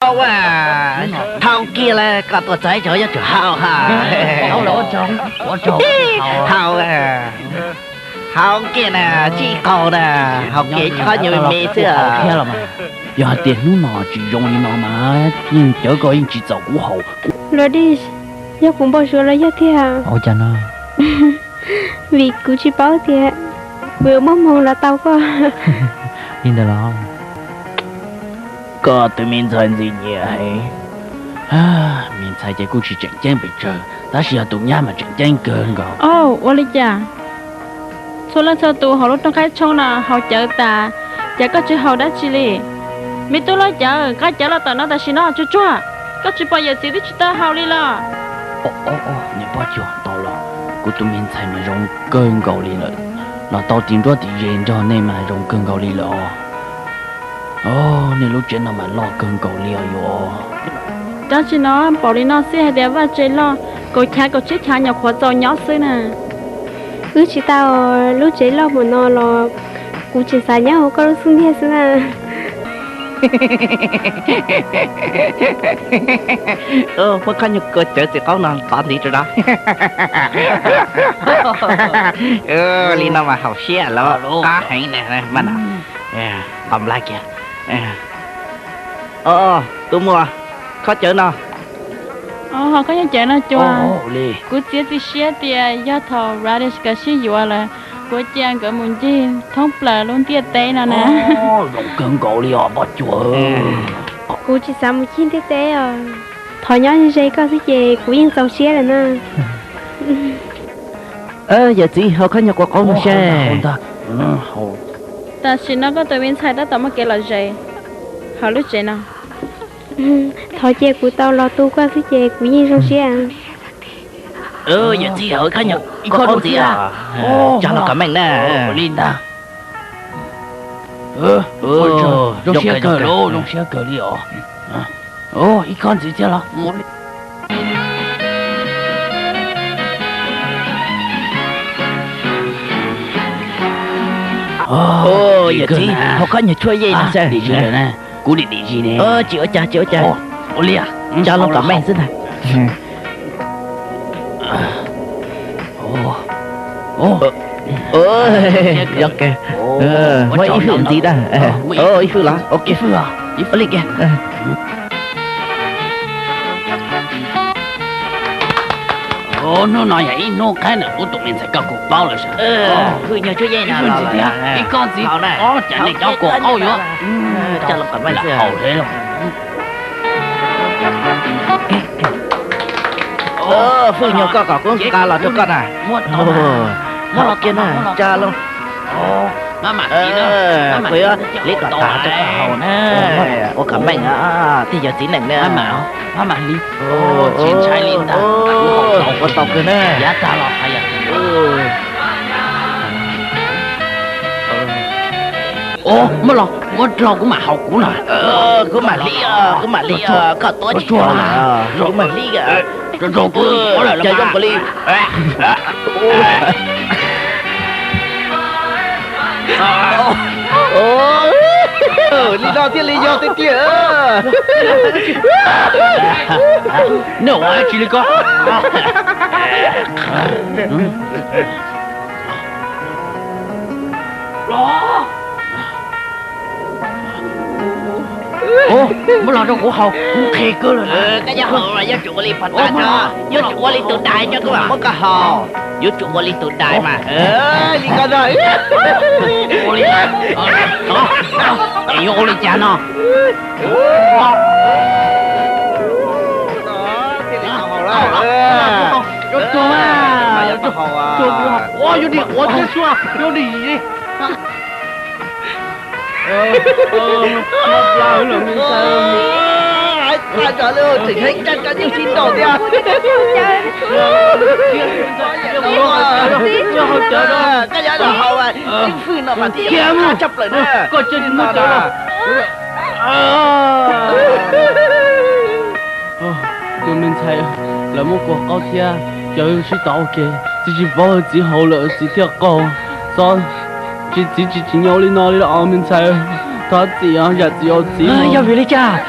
Ua, haus kiag lawm, koj tuaj txog cov yuav tsum haus ha. Haus kiag na, tsis qaug na, haus kiag qhov nyuag me xwb. Yog hais tias hnub no tsis zoo li no mas yeej cawv koj yeej tsis txaus kuv haus. Luag dij, yog kuv npau suav los yog tiag? Ua cas no? Vim kuv tsis paub tias kuv yuav muaj hmoo los tau koj. Li ntawd los? Koj tus me ntxhais ntxim nyiam heev. Me ntxhais ces kuj tsis tseem ceeb pes tsawg, tab sis yog tus nyab mas tseem ceeb kawg nkaus. Ua li cas? Txhua leej txhua tus hauv lub rooj qab tshoob no haus cawv tas, cas koj tsis haus dab tsi li? Me tub loj cawv, nqa cawv los tom no tam sim no tsuag tsuag. Koj tsis pom yawm txiv twb tsis tau haus li los? Niam poj cuag, tau los, kuv tus me ntxhais mas zoo kawg nkaus li lawm, los tau tim nruab tim ze nrog nej mas zoo kawg nkaus li lawm os. Nej lub tsev no mas loj kawg nkaus li os yuav. Dab tsi no, npaum li no xij hais tias vaj tse loj, kaum chav kaum tsib chav nyuam qhuav txaus nyob xwb na. Wb tsis tau, lub tsev loj npaum no los kuv tseem xav nyob hauv koj lub xub ntiag xwb na. Muab koj nyuag kua cawv txiv qaub no txov ntxiv rau no. Li no mas haum siab los qab heev na. Qos nplai kiag. Tus muam, koj cawv no. Ho koj cov cawv no cua. Kuv txiav txim siab tias yog thaum Radish nkawd sib yuav lawm, kuv cia nkawd mus ncig thoob plaws lub ntiaj teb no na. Zoo kawg nkaus li os poj cuag. Kuv tsis xav mus ncig ntiaj teb os. Thov nyob ze koj xwb ces kuv yeej txaus siab lawm na. Yawm txiv, haus koj nyuag kua qaub no seb. Tam sim no koj tus me ntxhais tab tom muaj kev lom zem hauv lub tsev no. Thov cia kuv tau los tu koj xwb ces kuv yeej zoo siab. Yawm txiv, haus koj nyuag kua qaub ntxiv, tsa los kom meej na. Li ntag. Zoo siab kawg li, zoo siab kawg li os. Ib koj ntxiv thiab los. Yawm txiv, haus koj nyuag tshuaj yej no seb. Kuv dim dim zis ne. Tsis ua cas, tsis ua cas. Ua li, tsa los kom meej xwb ntag. Muab ib hwj ntxiv na. Ib hwj los? Ib hwj, ib hwj li kiag. Hnub no yog ib hnub qab ntawm kuv tus me ntxhais koj kuj paub lawm sas. Hwj nyuag tshuaj yej no los ib koj ntxiv, ob cas nej cov kua qaub yuav tsa los kom meej xwb. Hwj nyuag koj kom kuv nqa los rau koj na. Haus kiag na, tsa los. Kuv yuav liv kom tas rau koj haus na. Ua kom meej, tej yawm txiv neej na. Ua tau kawg na. Muab los, muab dlo kuv mam haus kuv na. Kuv mam li, kuv mam li, koj tuav tsis tau na. Kuv mam li, tso tso kuv, cas zoo nkaus li. Li no thiaj li yog tiag tiag. Nej ua dab tsi li ko? Muab los rau kuv haus, kuv qhe kawg lawm. Koj yuav haus mas yuav tsum ua li pov tas, yuav tsum ua li tus dais coj tuaj mas muab koj haus. Yuav tsum ua li tus dais mas. Li ko ntag. Es yuav ua li cas no? Ua, yuav dim quav thiab sua, yuav dim. Tseem heev tag koj yeej sib ntaus thiab. Koj yuav los haus ib hwj no mas thiaj li qab tshaj plaws na. Koj cia li muab cawv los. Tus me ntxhais, lawv muab kua qaub thiab cawv sib tov ua ke, txiv tsis paub txiv haus lawm txiv thiaj qaug. Txhob, txiv tsis tsim nyog ua li no li os me ntxhais. Thov txim os, zam txim os txiv. Yog vim li cas?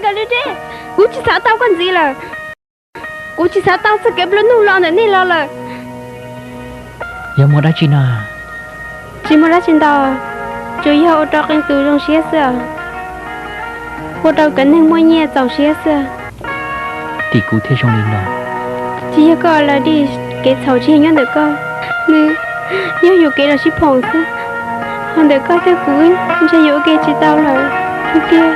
Koj li deb, kuv tsis xav tau koj ntxiv lawm. Kuv tsis xav tau txoj kev nplua nuj los ntawm nej los lawm. Yog muaj dab tsi no? Tsis muaj dab tsi ntau, tsuas yog ua rau qee tus zoo siab xwb, ua rau cov neeg muaj nyiaj txaus siab xwb. Tim kuv thiaj zoo li no. Tsis yog koj lawm, kev txhaum tsis yog nyob ntawm koj, nws yog yuam kev los sib phoom xwb. Ho ntawm koj thiab kuv ntshe yuav ua ke tsis tau lawm. Tiag tiag,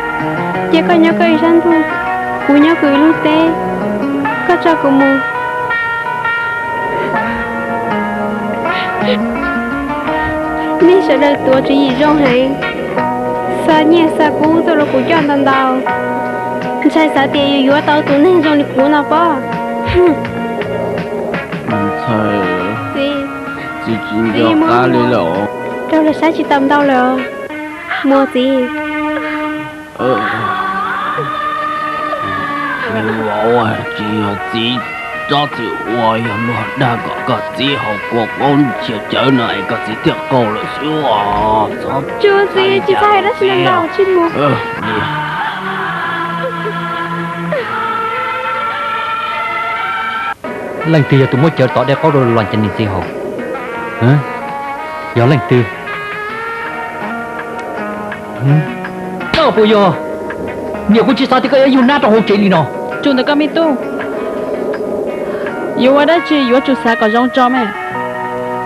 cia koj nyob koj ib sab ntuj, kuv nyob kuv ib lub teb, koj tso kuv mus. Nej sawv daws tuav tswv yim zoo heev, xa nyiaj xa kub tuaj rau kuv coj ntau ntau, ntshai xav tias yuav yuav tau tus neeg zoo li kuv no pob. Txiv, txiv tsis nco qab li lawm. Rau lawv saib tsis tau ntau lawm. Mus txiv. Tsis yog txiv tsob txwm ua, yog luag dag kom koj txiv haus kua qaub nchias cawv no es koj txiv thiaj qaug lawm xwb. Tsuas txiv tsis txhob hais dab tsi ntau, tsis mus. Leej twg yog tus muab cawv tom dej qaub rau Las Cas Nis txiv haus? Yog leej twg? Koj puas yog? Niam kuv tsis xav tias koj yuav yug nab rau hauv tsev li no. Tsum ntawm koj me tub, yuav ua dab tsi yuav tsum xav kom zoo tso me.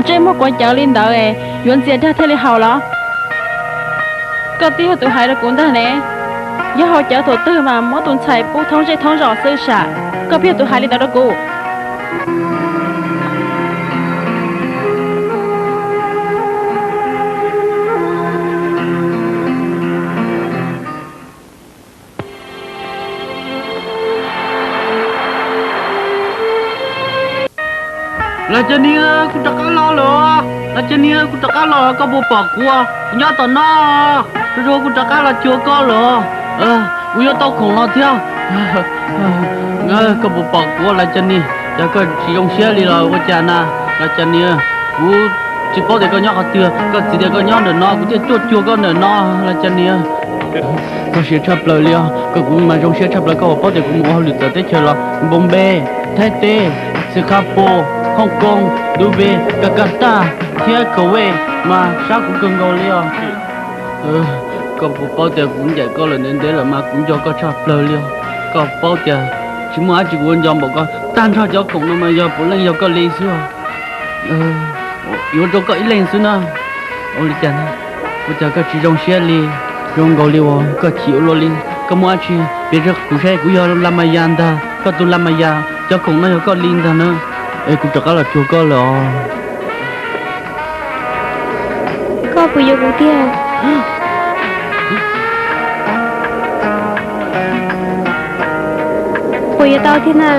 Ntsej muag quav cawv li ntawd es yuav ntxias dag thiaj li haus los? Koj twb yog tus hais rau kuv ntag ne, yog haus cawv thaum twg mas muab tus ntxhais pub thoob zej thoob zos xwb sam, koj pheej yog tus hais li ntawd rau kuv. Las Cas Nis, kuv rov qab los lawm. Las Cas Nis, kuv rov qab los, koj puas pom kuv? Kuv nyob tom no, rau rau kuv rov qab los cuag koj lawm. Kuv yuav tau khoom no thiab. Koj puas pom kuv, Las Cas Nis? Cas koj tsis zoo siab li los ua cas na, Las Cas Nis? Kuv tsis paub tias koj nyob qhov twg, koj txiv tias koj nyob ntawm no kuv thiaj tuaj cuag koj ntawm no, Las Cas Nis. Txog siav tshaj plaws li os, koj kuv mas zoo siab tshaj plaws, koj puas paub tias kuv mus ua hauj lwm txawv teb chaws los Npoo Npe, Thaib teb, Xwm Qha Pos, Hooj Koo, Dub Npe, Kas Kas Taj thiab Kuwait mas sab kuv kawg nkaus li os. Koj puas paub tias kuv ncaim koj lawm ntev ntev lawm mas kuv nco koj tshaj plaws li os. Koj paub tias tsis muaj dab tsi kuv ua nco npaum koj, tag nrho cov khoom no mas yog puav leej yog koj li xwb. Yuav rau koj ib leeg xwb na. Ua li cas, ua cas koj tsis zoo siab li? Zoo nkaus li uas koj chim ua luaj li. Koj muaj dab tsi piav rau kuv saib, kuv yog Las Mas Yas ntag, koj tus Las Mas Yas, cov khoom no yog koj li ntag na. Es kuv rov qab los cuag koj lawm os. Koj puas yuav kuv tiag? Puas yuav tau tiag na?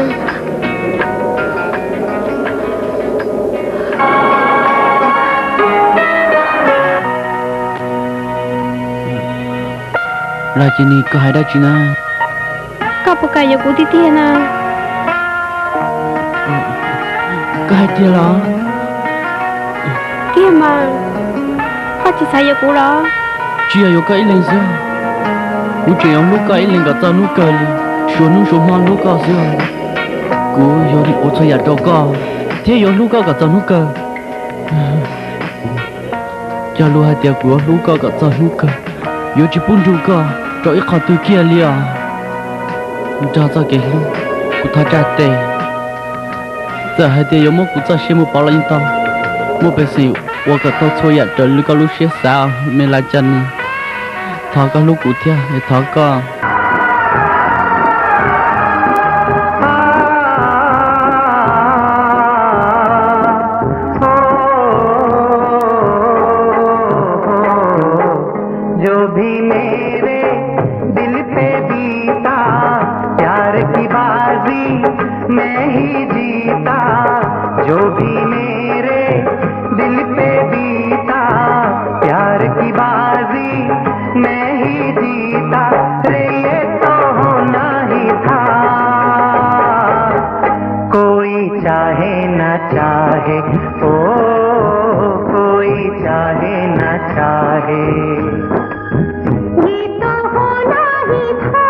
Las Cas Nis, koj hais dab tsi na? Koj puas kam yuav kuv tiag tiag na? Koj hais tiag los? Tiag mas, koj tsis xav yuav kuv los? Tsis yog yuav koj ib leeg xwb, kuv tseem yuav hlub koj ib leeg kom txog hnub kawg li, suav hnub suav hmo hlub koj xwb. Kuv yuav ua txhua yam rau koj, thiab yuav hlub koj kom txog hnub kawg. Cog lus hais tias kuv yuav hlub koj kom txog hnub kawg, yuav tsis pub nrug koj rau ib qho twg kiag li os. Nrog txoj kev hlub, kuv thov tsa tes. Txawm hais tias yuav muab kuv txoj sia mus pauv los yeej tau, muaj peev xwm ua kom tau txhua yam raws li koj lub siab xav, me Las Cas Nis. Thov koj hlub kuv thiab, thov koj. जो भी मेरे दिल पे बीता, प्यार की बाजी मैं ही जीता। जो भी मेरे दिल पे बीता, प्यार की बाजी मैं ही जीता। रे ये तो होना ही था, कोई चाहे ना चाहे, ओ कोई चाहे ना चाहे। ये तो होना ही था,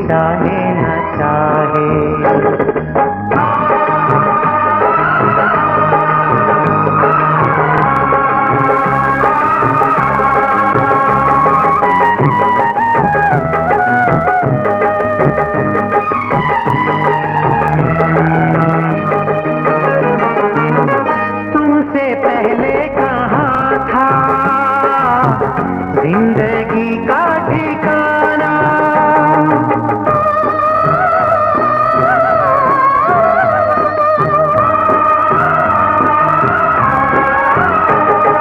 चाहे न चाहे। तुमसे पहले कहाँ था जिंदगी का ठिकाना।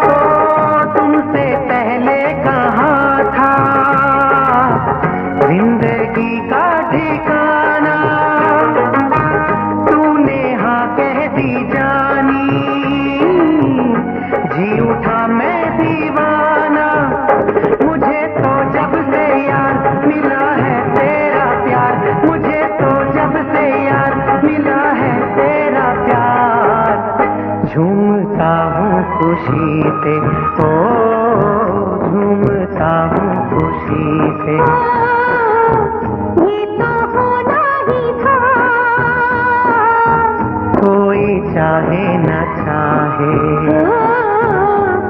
तो तुमसे पहले कहाँ था जिंदगी का ठिकाना। तूने हाँ कह दी जानी, जी उठा मैं दीवाना। मुझे तो जब से यार मिला है तेरा प्यार, मुझे तो जब से यार मिला है तेरा प्यार, झूमता हूँ खुशी से, ओ, झूमता हूँ खुशी से। ये तो होना ही था। कोई चाहे न चाहे।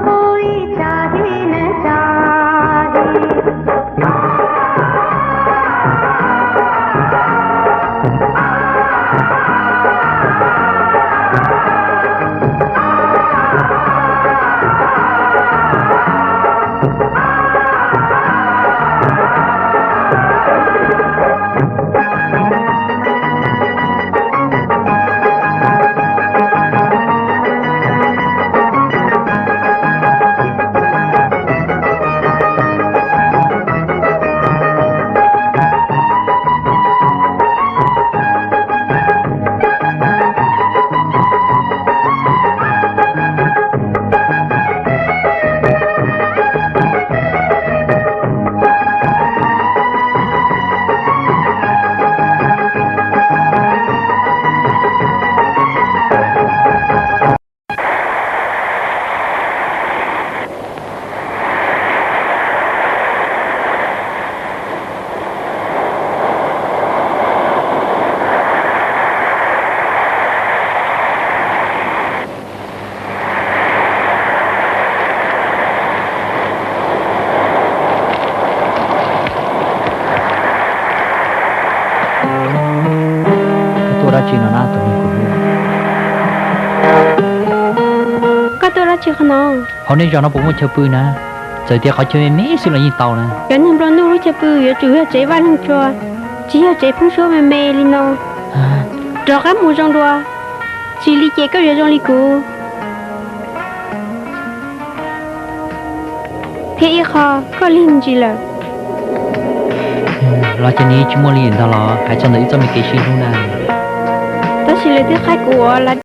कोई चाहे न चाहे। Koj tuaj dab tsi no na tus me kuv hlub? Koj tuaj dab tsi qhov no? Hauv nej zos no puas muaj chaw pw na? Txawm tias qhov chaw me me xwb los yeej tau na. Cov neeg nplua nuj lub chaw pw yuav tsum yog tsev vaj loog tsua, tsis yog tsev pheeb suab me me li no. Rov qab mus zoo dua, tsis li ces koj yuav zoo li kuv. Thiab ib qho, koj lig ntsis lawm. Los ces nws tsis muaj li ntag los hais txog ntawm wb txoj me kev sib hlub na. Tab sis lawv twb qhaib kuv ua lawv